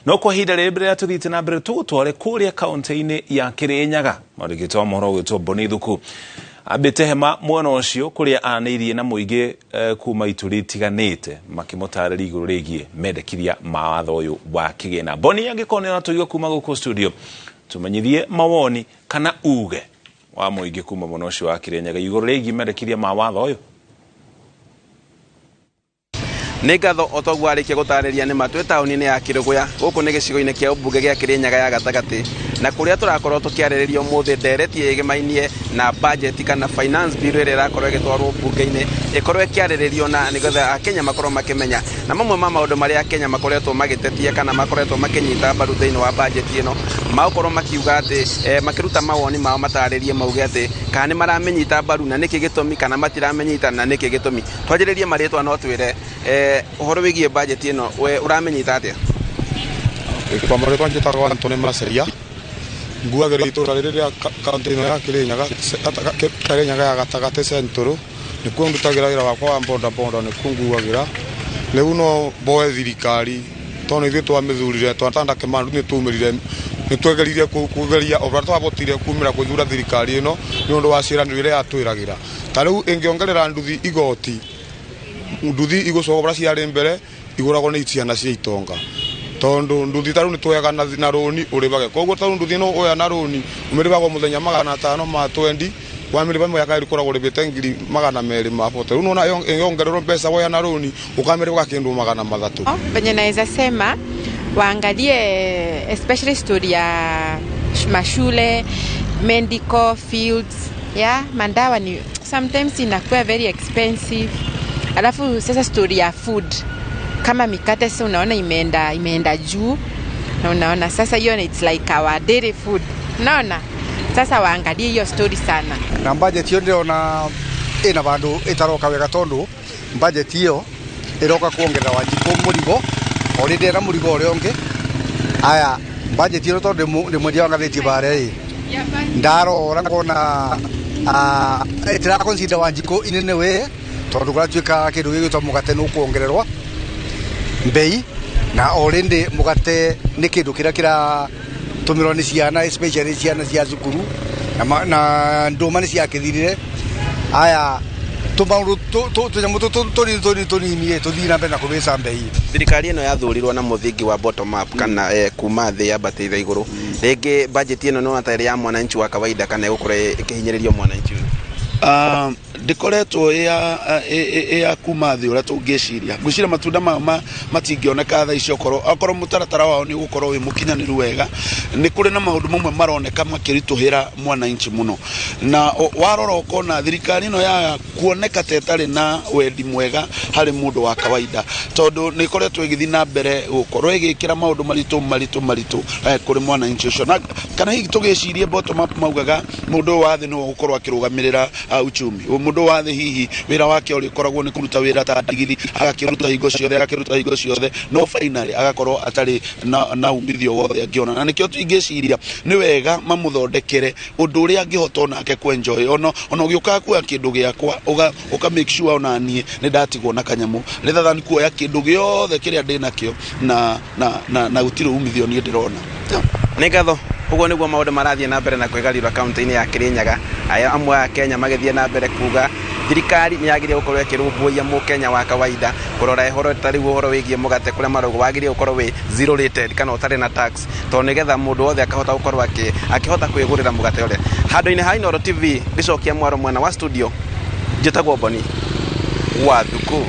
No kwa ihinda rĩrĩ mbere ya tũthiĩte na mbere tũgũtware kũrĩa kaunti-inĩ ya Kĩrĩnyaga, mwandĩki wa mohoro ũgwĩtwo Boni Thuku ambĩte hema mwena ũcio kũrĩa anĩirie na mũingĩ kuma ituri itiganĩte makĩmũtarĩria igũrũ rĩgiĩ mendekithia ma watho ũyũ wa kĩgĩna. Boni, angĩkorwo nĩ ũratũigua kuma gũkũ studio, tũmenyithie mawoni kana uge wa mũingĩ kuma mwena ũcio wa Kĩrĩnyaga igũrũ rĩgiĩ mendekithia ma watho ũyũ. Nĩ ngatho o toguo arĩkia gũtarĩria nĩ matwĩ taũni-inĩ ya Kĩrũgũya. Gũkũ nĩ gĩcigo-inĩ kĩa ũmbunge gĩa Kĩrĩnyaga ya gatagatĩ, na kũrĩa tũrakorwo tũkĩarĩrĩria ũmũthĩ ndereti ĩgĩmainie na budget kana finance bill ĩrĩa ĩrakorwo ĩgĩtwarwo mbunge-inĩ ĩkorwo ĩkĩarĩrĩrio na nĩgetha Akenya makorwo makĩmenya. Na mamwe ma maũndũ marĩa Akenya makoretwo magĩtetia kana makoretwo makĩnyita mbaru thĩinĩ wa budget ĩno, magũkorwo makiuga atĩ makĩruta mawoni mao matarĩrie mauge atĩ kana nĩ maramĩnyita mbaru na nĩkĩ gĩtũmi, kana matiramĩnyita na nĩkĩ gĩtũmi. Twanjĩrĩrie marĩtwa no twĩre ũhoro wĩgiĩ budget ĩno, we ũramĩnyita atĩa? Kwa marĩtwa njĩtagwo Anthony Maceria, nguagĩra itũra rĩrĩ rĩa kaunti ĩno ya Kĩrĩnyaga, Kĩrĩnyaga ya gatagatĩ Central, nĩkuo ndutagĩra wĩra wakwa wa boda boda, nĩkuo nguagĩra. Rĩu no mboe thirikari tondũ ithuĩ twamĩthurire twatanda Kĩmandu, nĩ tumĩrire, nĩ twageririe kũgeria o ũrĩa twahotire kumĩra gũthura thirikari ĩno nĩ ũndũ wa ciĩranĩro iria yatwĩragĩra. Ta rĩu ĩngĩongerera nduthi igoti, nduthi igũcoka ũrĩa ciarĩ mbere igũragwo nĩ ciana cia itonga, tondũ nduthi ta rĩu nĩ twoyaga na rũni ũrĩbage. Koguo ta rĩu nduthi ĩno woya na rũni ũmĩrĩbaga mũthenya 520, wamĩrĩba mwaka ĩrĩ ũkoragwo ũrĩbĩte 240,000. Rĩu nĩwona ĩngĩongererwo mbeca woya na rũni ũkamĩrĩbaga kĩndũ 300. Venye naweza sema waangalie especially story ya mashule, medical fields, yeah, mandawa ni sometimes inakuwa very expensive. Alafu sasa story ya food kama mikate sasa unaona imeenda juu, na unaona sasa hiyo it's like our daily food. Unaona? Sasa waangalie hiyo story sana. Na budget hiyo ndĩrona ĩna vandũ ĩtaroka wega, tondũ budget hiyo ĩroka kuongerera Wanjikũ mũrigo already ena mũrigo ũrĩa ũngĩ. Aya, budget ĩno tondũ ndĩ mwendia wa ngathĩti bare ĩ, ndarora ngona, ĩtira consider Wanjikũ in any way, tondũ kũratuĩka kĩndũ gĩgwĩtwo mũgate nĩ ũkuongererwo mbei, na already mũgate nĩ kĩndũ kĩrĩa kĩratũmĩrwo nĩ ciana, especially ciana cia cukuru, na ndũma nĩ ciakĩthirire. Aya, tũmaũndũ tũnyamũ tũnini tũnini tũnini tũthiĩ na mbere na kũbeca mbei. Thirikari ĩno yathurirwo na mũthingi wa bottom up kana kuma thĩ yambatĩire igũrũ. Rĩngĩ budget ĩno nĩ ta ĩrĩ ya mwananchi wa kawaida kana ĩgũkorwo ĩkĩhinyĩrĩrio mwananchi ũyũ? Ndĩkoretwo ĩ ya kuma thĩ ũrĩa tũngĩciria. Ngwĩciria matunda maya matingĩoneka thaa ici okorwo mũtaratara wao nĩ ũgũkorwo wĩ mũkinyanĩru wega. Nĩ kũrĩ na maũndũ mamwe maroneka makĩritũhĩra mwananchi mũno, na warora ũkona thirikari ĩno ya kuoneka ta ĩtarĩ na wendi mwega harĩ mũndũ wa kawaida, tondũ nĩ ĩkoretwo ĩgĩthiĩ na mbere gũkorwo ĩgĩkĩra maũndũ maritũ maritũ maritũ kũrĩ mwananchi ũcio. Na kana hihi tũgĩcirie bottom up maugaga mũndũ ũyũ wa thĩ nĩwe ũgũkorwo akĩrũgamĩrĩra uchumi. Mũndũ wa thĩ hihi wĩra wake ũrĩa ũkoragwo nĩ kũruta wĩra ta ndigiri, agakĩruta hingo ciothe, agakĩruta hingo ciothe, no finally agakorwo atarĩ na umithio wothe angĩona. Na nĩkĩo ingĩciria nĩ wega mamũthondekere ũndũ ũrĩa angĩhota onake kwenjoy, ona ũgĩũkaga kuoya kĩndũ gĩakwa ũka make sure ona niĩ nĩ ndatigwo na kanyamũ, rather than kuoya kĩndũ gĩothe kĩrĩa ndĩnakĩo na gũtirĩ umithio niĩ ndĩrona. Nĩ ngatho. Ũguo nĩguo maũndũ marathiĩ na mbere na kwĩgarũra kaunti-inĩ ya Kĩrĩnyaga. Aya amwe a Kenya magĩthiĩ na mbere kuga thirikari nĩ yagĩrĩire gũkorwo ĩkĩrũmbũiya mũkenya wa kawaida, kũrora ũhoro ta rĩu ũhoro wĩgiĩ mũgate kũrĩa marauga wagĩrĩire gũkorwo wĩ zero rated kana ũtarĩ na tax, tondũ nĩgetha mũndũ wothe akahota gũkorwo akĩhota kwĩgũrĩra mũgate ũrĩa. Handũ-inĩ ha Inooro TV ngĩcokia mwaro mwena wa studio, njĩtagwo Boni wa Thuku.